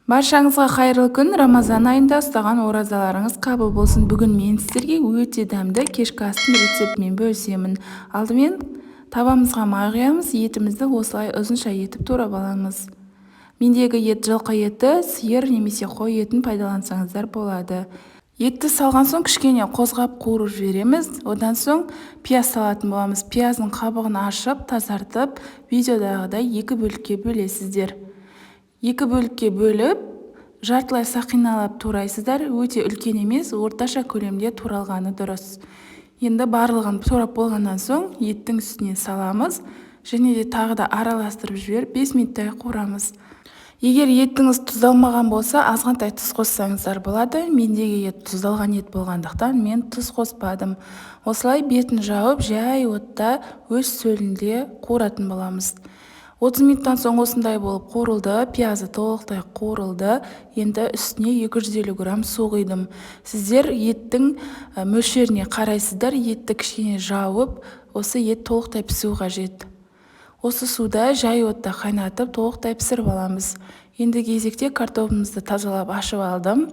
Баршаңызға қайырлы күн! Рамазан айында ұстаған оразаларыңыз қабыл болсын. Бүгін мен сіздерге өте дәмді кешкі астың рецептімен бөлісемін. Алдымен табамызға май құямыз, етімізді осылай ұзынша етіп турап аламыз. Мендегі ет жылқы еті, сиыр немесе қой етін пайдалансаңыздар болады. Етті салған соң кішкене қозғап қуырып жібереміз. Одан соң пияз салатын боламыз. Пияздың қабығын ашып, тазартып, видеодағыдай екі бөлікке бөлесіздер. Екі бөлікке бөліп, жартылай сақиналап турайсыздар. Өте үлкен емес, орташа көлемде туралғаны дұрыс. Енді барлығын турап болғаннан соң еттің үстіне саламыз және де тағы да араластырып жіберіп, 5 минуттай қуырамыз. Егер етіңіз тұздалмаған болса, азғантай тұз қоссаңыздар болады. Мендегі ет тұздалған ет болғандықтан, мен тұз қоспадым. Осылай бетін жауып, жай отта өз сөлінде қуыратын боламыз. 30 минуттан соң осындай болып қуырылды, пиязы толықтай қуырылды. Енді үстіне 250 грамм су құйдым. Сіздер еттің мөлшеріне қарайсыздар. Етті кішкене жауып, осы ет толықтай пісу қажет. Осы суда жай отта қайнатып, толықтай пісіріп аламыз. Енді кезекте картопымызды тазалап, ашып алдым.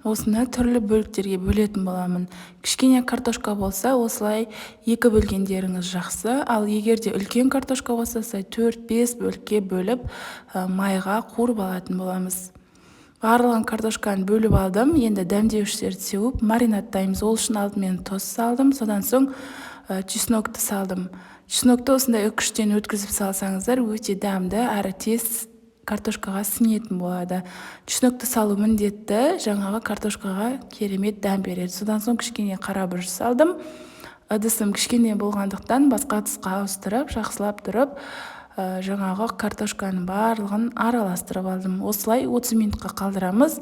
Осыны түрлі бөліктерге бөлетін боламын. Кішкене картошка болса, осылай екі бөлгендеріңіз жақсы. Ал егер де үлкен картошка болса, осылай 4-5 бөлікке бөліп, майға қуырып алатын боламыз. Барлығын картошканы бөліп алдым. Енді дәмдеуіштерді сеуіп, маринадтаймыз. Ол үшін алдымен тұз салдым, содан соң чеснокты салдым. Чеснокты осындай үккіштен өткізіп салсаңыздар, өте дәмді әрі тез картошкаға сіңетін болады. Чеснокты салу міндетті, жаңағы картошкаға керемет дәм береді. Содан соң кішкене қара бұрыш салдым. Ыдысым кішкене болғандықтан, басқа ыдысқа ауыстырып, жақсылап тұрып, жаңағы картошканың барлығын араластырып алдым. Осылай 30 минутқа қалдырамыз.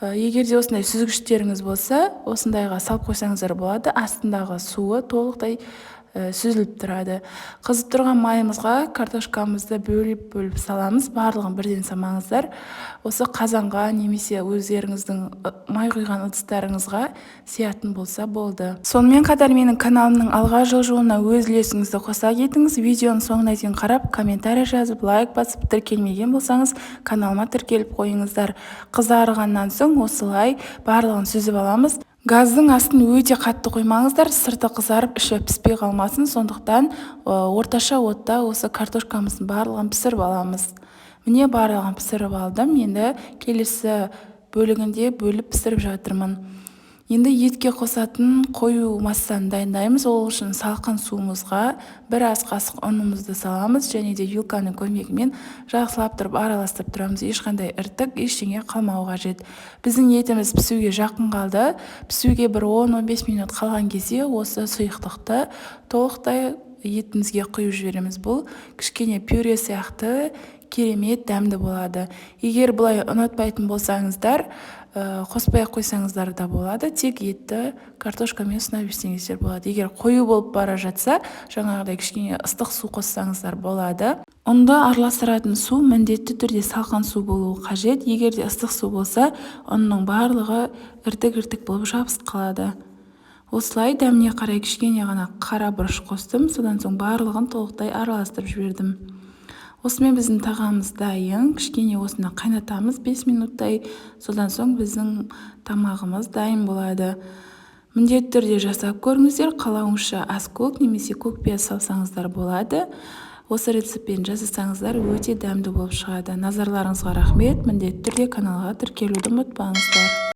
Егер де осындай сүзгіштеріңіз болса, осындайға салып қойсаңыздар болады. Астындағы суы толықтай сүзіліп тұрады. Қызып тұрған майымызға картошкамызды бөліп-бөліп саламыз. Барлығын бірден салмаңыздар. Осы қазанға немесе өздеріңіздің май құйған ыдыстарыңызға сиятын болса болды. Сонымен қатар менің каналымның алға жылжуына өз үлесіңізді қоса кетіңіз. Видеоның соңына дейін қарап, комментарий жазып, лайк басып, тіркелмеген болсаңыз, каналыма тіркеліп қойыңыздар. Қызарғаннан соң осылай барлығын сүзіп аламыз. Газдың астын өте қатты қоймаңыздар, сырты қызарып, іші піспей қалмасын. Сондықтан орташа отта осы картошкамыздың барлығын пісіріп аламыз. Міне, барлығын пісіріп алдым. Енді келесі бөлігінде бөліп пісіріп жатырмын. Енді етке қосатын қою массаны дайындаймыз. Ол үшін салқын суымызға бір ас қасық ұнымызды саламыз және де вилканың көмегімен жақсылап тұрып араластырып тұрамыз. Ешқандай іртік, ештеңе қалмауы қажет. Біздің етіміз пісуге жақын қалды. Пісуге бір 10-15 минут қалған кезде осы сұйықтықты толықтай етімізге құйып жібереміз. Бұл кішкене пюре сияқты керемет дәмді болады. Егер бұлай ұнатпайтын болсаңыздар, қоспай ақ қойсаңыздар да болады. Тек етті картошкамен ұсына берсеңіздер болады. Егер қою болып бара жатса, жаңағыдай кішкене ыстық су қоссаңыздар болады. Ұнды араластыратын су міндетті түрде салқын су болуы қажет. Егер де ыстық су болса, ұнның барлығы іртік-іртік болып жабысып қалады. Осылай дәміне қарай кішкене ғана қара бұрыш қостым. Содан соң барлығын толықтай араластырып жібердім. Осымен біздің тағамымыз дайын. Кішкене осыны қайнатамыз 5 минуттай. Содан соң біздің тамағымыз дайын болады. Міндетті түрде жасап көріңіздер. Қалауыңызша аскөк немесе көк пияз салсаңыздар болады. Осы рецептпен жасасаңыздар, өте дәмді болып шығады. Назарларыңызға рахмет! Міндетті түрде каналға тіркелуді ұмытпаңыздар.